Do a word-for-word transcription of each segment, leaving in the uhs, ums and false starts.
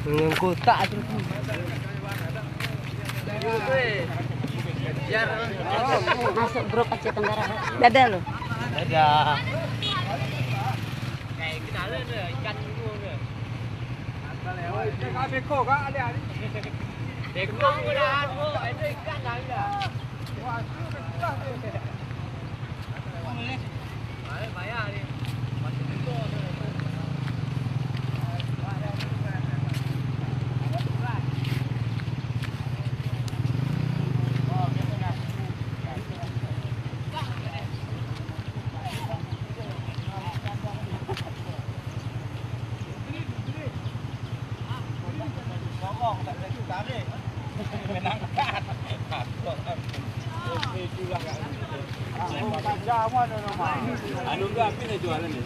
Yang kotak tu. Masuk grup Aceh Tenggara. Dadah lo. Dadah. Anu, enggak, apa yang jualan ini?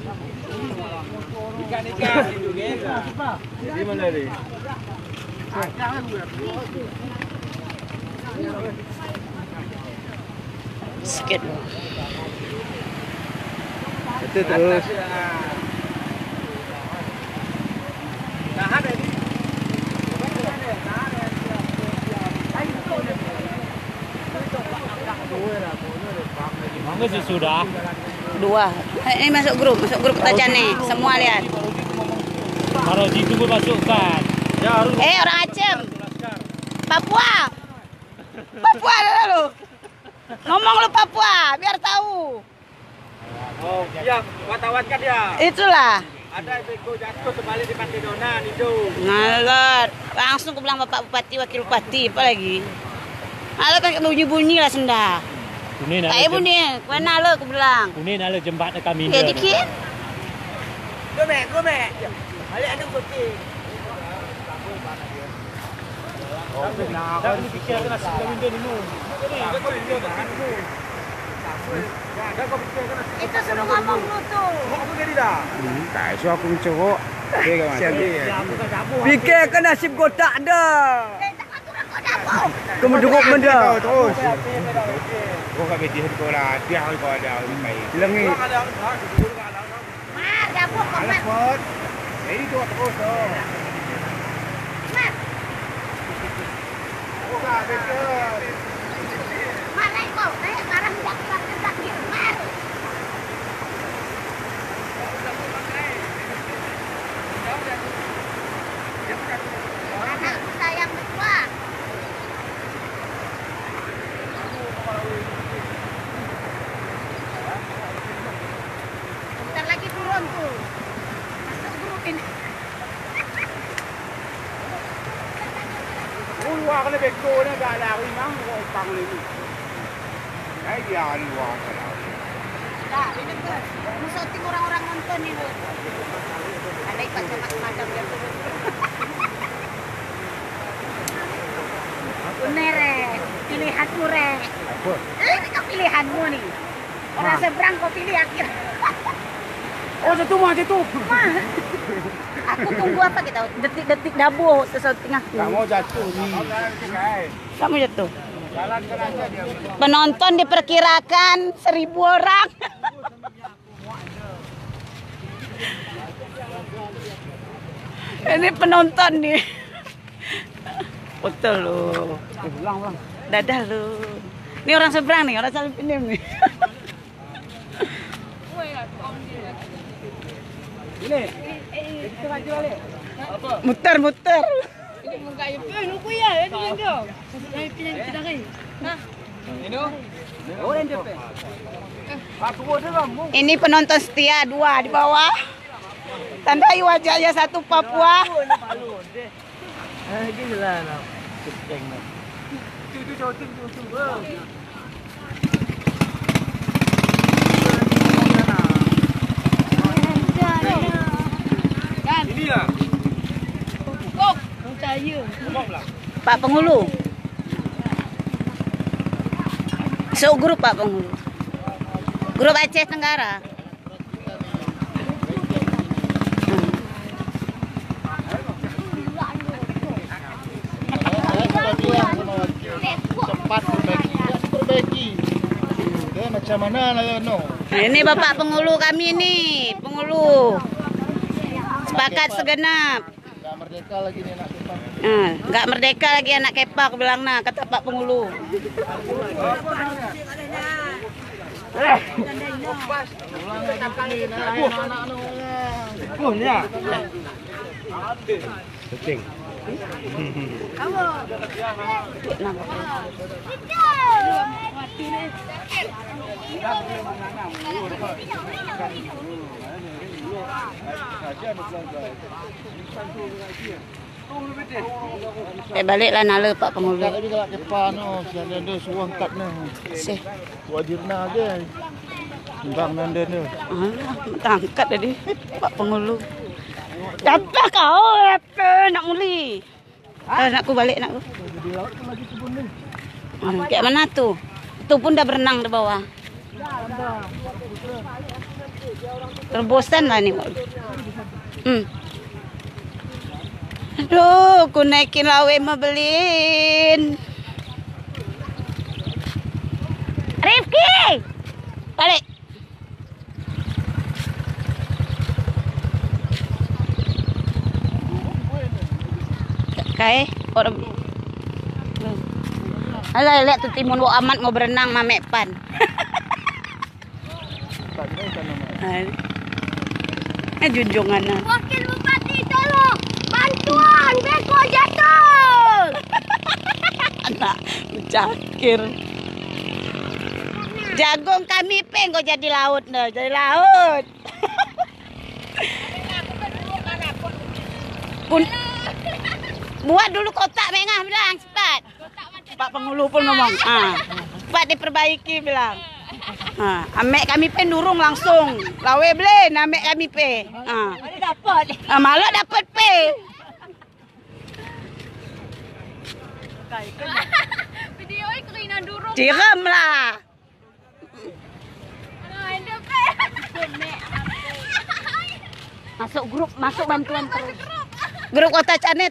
Ikan-ikan itu, kan? Di mana ni? Sikit. Itu terus. Mangga sesudah. Dua. Eh, ini masuk grup, masuk grup Kota Jane. Semua lihat. Kalau situ pun masukkan. Ya, harus. Eh, orang Aceh. Papua. Papua ada lu. Ngomong lu Papua, biar tahu. Oh, iya, wartawan kan ya? Itulah. Ada bego jatuh terbalik di Pantai Donan itu. Ngalor. Langsung ku bilang Bapak Bupati, Wakil Bupati, apa lagi? Ngalor pakai bunyi-bunyi lah senda. Bunyi nak. Tak ada bunyi. Kemana lo ku bilang? Bunyi nak jembat kami. Ya, dikit. Go back, go back. Balik anu putih. Itu suruh ngomong lu tu. Hmm, tak isu aku mencoba. Pikir ke nasib kotak dah. Kamu cukup benda. Terus. Kau kat media sekolah, dia kau ada orang lain. Lengi. Mar, gabung, Mar. Alah, Mar. Jadi, tu terus, tu. Mar. Buka, betul. Mar, naik, kau. Naik, sekarang tidak, tidak, tidak, tidak. Mar. Anakku sayang betul. Bentar lagi turun tu. Masuk grup ini. Ulu aku ni beko ni, agak lari mang, aku pang ni. Ai dia ulu aku lah. Dah, ini tu. Musuh tim orang-orang nonton ini. Ada ikut sama semacam dia tu. Ini re, pilihanmu re. Apa? Ini kan pilihanmu nih. Orang seberang kau pilih akhir. Oh, jatuh mah, jatuh. Mah. Aku tunggu apa kita? Detik-detik dabo sesuatu tengah. Tak mau jatuh ni. Tak mau jatuh. Jalankan aja dia. Penonton diperkirakan seribu orang. Ini penonton nih. Foto lu. Eh, ulang, ulang. Dadah lu. Ini orang seberang nih, orang Salim Pinim nih. Ini, kita maju balik. Muter, muter. Ini penonton setia dua di bawah. Tandai wajahnya satu Papua. Ini lah. Pak Pengulu. So grup Pak Pengulu. Grup Aceh Tenggara. Sempat perbaiki, ya, perbaiki. Oke, macam mana lah ya, no? Nah, ini Bapak Pengulu kami nih, Pengulu. Sepakat segenap. Nggak merdeka. Ah, nggak merdeka lagi anak kepa, aku bilang, nah, kata Pak Pengulu. Punya. Syuting. Eh, balik lah nala Pak Pengulu. Angkat lagi kalau ke pano, sian dia suang kat ni. Sih. Wajib na age. Timbang nanda ni. Ah, tangkat tadi Pak Pengulu. Dapat kau, apa nak muli? Ah, nak ku balik, nak ku. Jadi laut tu lagi kebun ni. Hmm, kayak mana tu? Tu pun dah berenang di bawah. Rebusan lah ni. Hmm. Aduh, ku naikin lawe mebelin. Rifki! Balik. Kae, orang. Alah, lihat tu timun wo amat ngo berenang mamek pan. Hai. Eh, junjungan na. Wakil Bupati, tolong bantuan, beko jatuh. Anak cakir. Jagung kami pe ngo jadi laut na, jadi laut. Pun, buat dulu kotak mengah bilang cepat. Pak Pengulu pun ngomong, ah, cepat diperbaiki bilang. Ah, amek kami pe nurung langsung. Lawe bele, amek kami pe. Ah. Malah dapat. Ah, malah dapat pe. Video itu kena durung. Tiram lah. Masuk grup, masuk bantuan terus. Grup Kota Canet